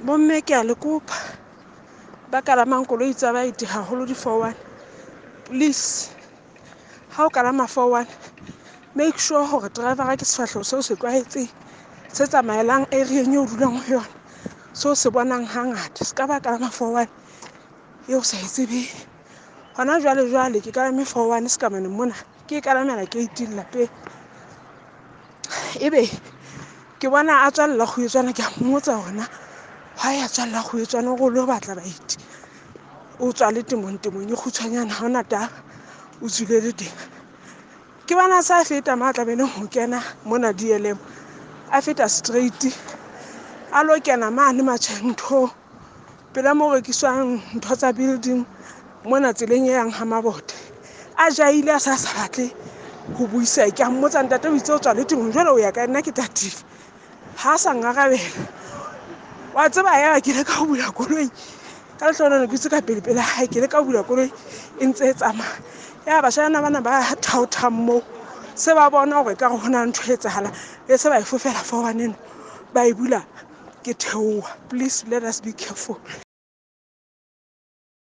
Bomme ke a le kopa, ba kalamang koloi tsa baeti haholo di-four one, please, ha o kalama 4 one, make sure hore driver ke sefahleho seo se tlwaetseng, se tsamaelang area-eng eo dulang ho yona, seo se bonang hangata. Se ka ba kalama 4 one eo sa e tsebeng. Hona jwale jwale ke kalame 4 one se ka maneng mona, ke e kalamela gate-ing lapeng, ebe ke bona a tswalla kgwetswana. Ke a mmotsa hore na ha ya tswalla kgwetswana hore o lo batla baeti, o tswa le temong, temong e kgutshwanyane, ha hona taba, o tswile le teng. Ke bona sa feta mo a tlamehileng ho kena mona DLM, a feta straight, a lo kena mane matjheng, ntho pela mo rekiswang ntho tsa building mona tseleng e yang ha Mabote. A jahile, a sa batle ho buisa. Ke a mmotsa, "Ntate, o itse o tswa le temong, jwale o ya kae? Nna ke tatile." Ha a sa ngarabela. Wa tseba, ya ke leka ho bula koloi ka lehlohonolo, ke itse ka pele pele hae, ke leka ho bula koloi e ntse e tsamaya. Ya bashanyana bana ba thaothang moo se ba bona hore ekare ho na le ntho e etsahalang, e se ba e fofela 4 one eno, ba e bula, ke theoha. Please, let us be careful.